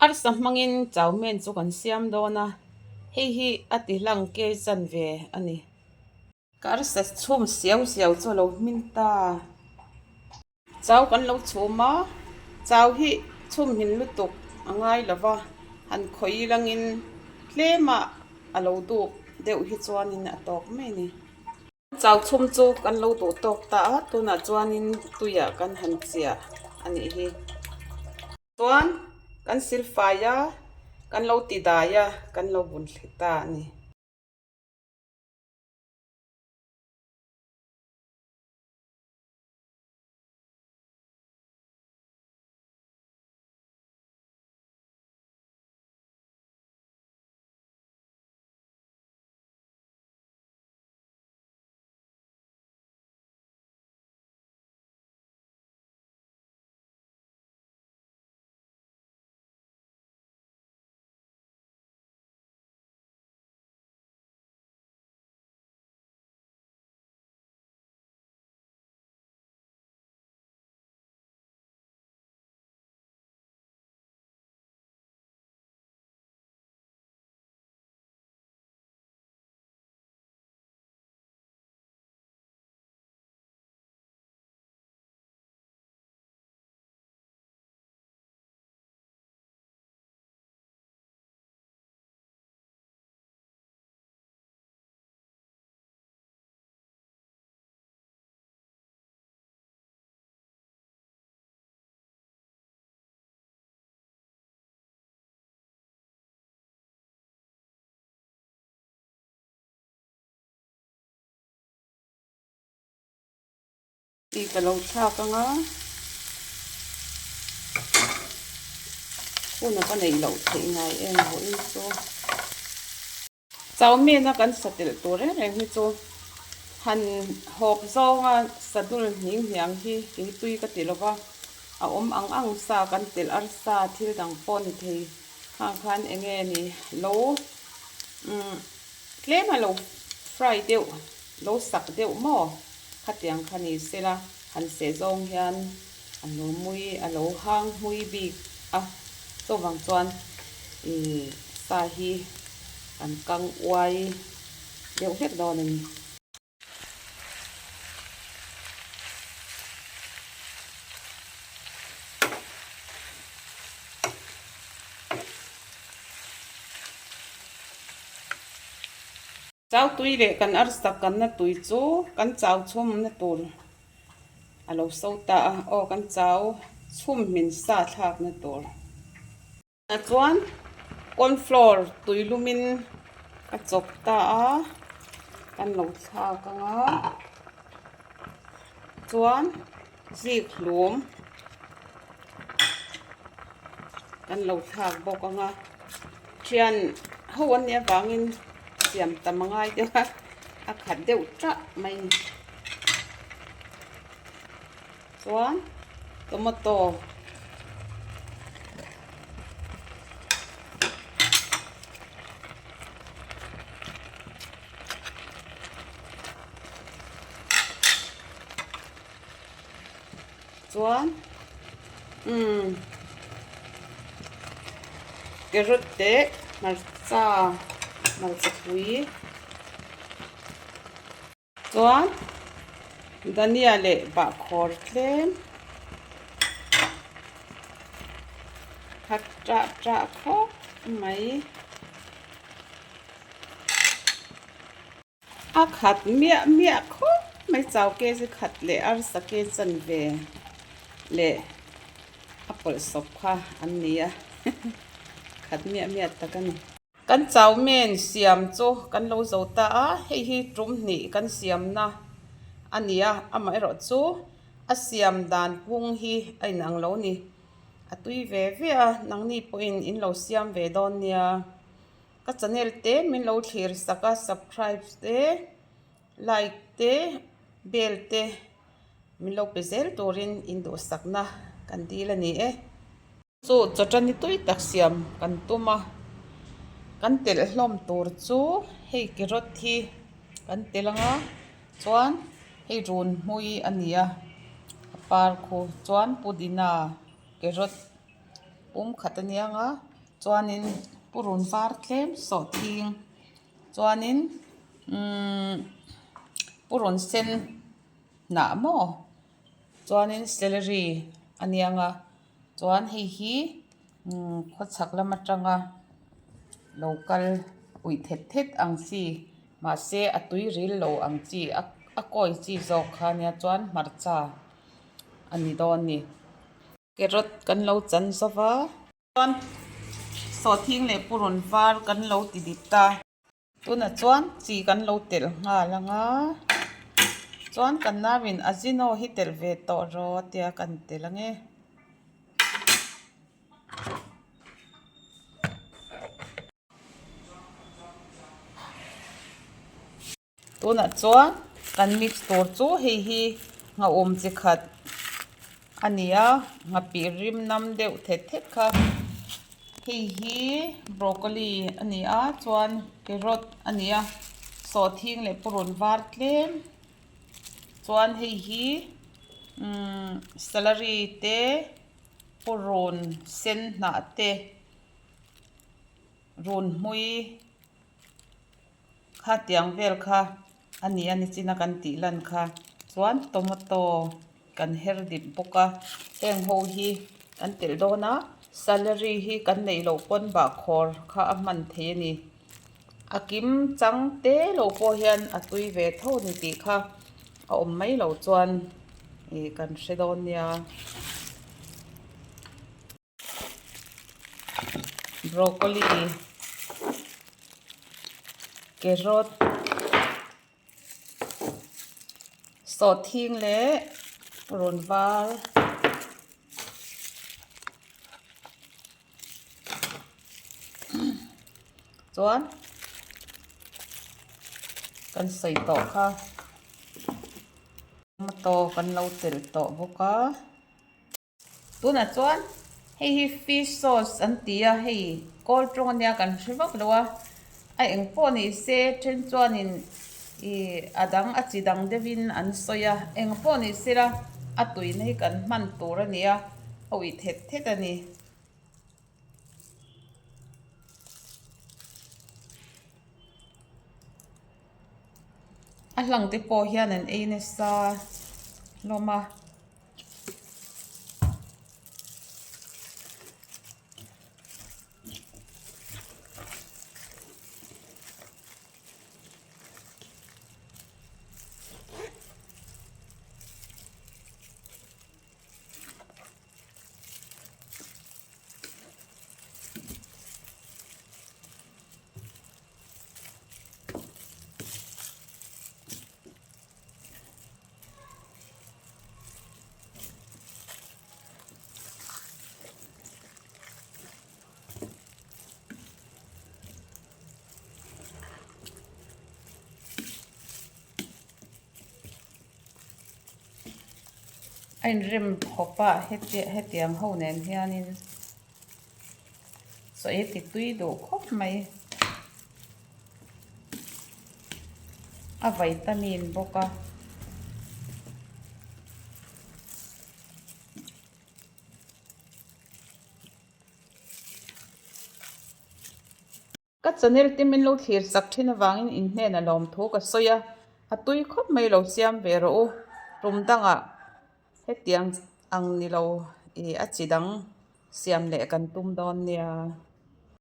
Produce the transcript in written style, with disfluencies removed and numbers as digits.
Arsa hmangin chau men chu kan siam dawn a, hei hi a ti hlang ke chanve a ni. Ka arsa chhum siau siau chu a lo hmin ta. Chau kan lo chhum a, chau hi chhum hmin lutuk a ngai lo va, han khawih langin tlemah a lo duk deuh hi chuanin a tawk mai a ni. Chau chhum chu kan lo duh tawk ta a, tunah chuanin tuiah kan han chiah a nih hi. Chuan kan silfai a, kan lo ti dai a, kan lo bun thli ta a ni. Tih ka lo thlak ang a, hun a ka neih loh theih ngai em vawiin chu. Chowmein a kan sa telh tur reng reng hi chu han hawp zawnga sa dul hning hniang hi kei tui ka ti lo va, a awm ang ang sa kan telh arsa thil dang pawh ni thei khang khan eng nge ni lo umm tlem a lo fry deuh lo sak deuh maw khatiang kha ni sela han seh zawng hian a lo mui a lo hang hmui bik a chuvang chuan ih sa hi kan kang uai deuh hlek dawn a ni. Chau tui leh kan arsa kanna tui chu kan chau chhumna tur a lo so ta a, aw kan chau chhum hmin sa thlakna tur. Tah chuan corn flour tui lumin ka chawp ta a, kan lo thlak ang a, chuan zik hlum kan lo thlak bawk ang a, thian ho an nih avangin siam tam a ngai deuh a, a khat deuh tah mai a ni. Chuan tomato chuan umm carrot leh hmarcha hmarcha pui. Chuan dhania leh bahkhawr tlem khat ṭah ṭah khawp mai. A khat miah miah khawp mai chau kg khat leh arsa kg chanve leh a pawlh sawp kha an ni a khat miah miah tak a ni. Kan chowmein siam chu kan lo zo ta a, hei hi tum hnih kan siamna a ni a, amaherawh chu a siam dan phung hi a inang lo ni. A tui ve ve a, nangni pawhin in lo siam ve dawn nia. Ka channel te min lo thlir sak a, subscribe te, like te, bell te min lo pe zel turin induhsakna kan dil a ni e. Chu chawṭani tui tak siam kan tum a, kan telh hlawm tur chu hei carrot hi kan telh ang a chuan hei run hmui a ni a, a par khu chuan pudina carrot pum khat a nia ang a. Chuanin purun var tlem sawhthing chuanin umm purun sen hnah maw chuanin celery a niang a chuan hei hi umm khawchhak lam atanga lo kal uih thet thet ang chi mahse a tui ril lo ang chi a kawi chi zawk kha ania chuan hmarcha a ni dawn a ni. Carrot kan lo chan zova. Chuan sawhthing leh purun var kan lo ti dip ta. Tunah chuan chi kan lo telh nghal ang a. Chuan kan nauin Azino hi telh ve tawh rawh tia kan telh ang e. Tunah chuan kan mix tur chu hei hi nghahawm chi khat a ni a nghapih rim nam deuh thet thet kha hei hi broccoli a ni a chuan carrot a ni a sawhthing leh purun var tlem chuan hei hi umm celery te purun sen hnah te runhmui. Kha tiang vel kha a ni a nichina kan tih lan kha chuan tomato kan her dip bawk a heng ho hi kan telh dawn a celery hi kan neih loh pawn bahkhawr kha a hman thei a ni a kim chang te lo pawh hian a tui ve tho a ni tih kha a awm mai loh chuan ih kan hre dawn nia. Broccoli carrot sawhthing leh rawn var chuan kan sawi tawh kha tomato kan lo telh tawh bawk a. Tunah chuan hei hi fish sauce an ti a hei kawl tawng ania kan hre vak lo a a eng pawh ni se then chuanin ih a dang a chi dang deuhin an sawi a eng pawh ni sela a tuina hi kan hman tur a ni a a uih thet thet a ni. A hlang te pawh hian an ei nasa hlawm a. A inrem khawp a hetiang ho nen hianin sawi ti tui duh khawp mai. A vitamin bawk a. Ka channel te min lo thlir sak thin avangin in hnenah lawmthu ka sawi a, a tui khawp mai lo siam ve rawh u. Tum dangah hetiang ang ni lo ih a chi dang siam leh kan tum dawn nia.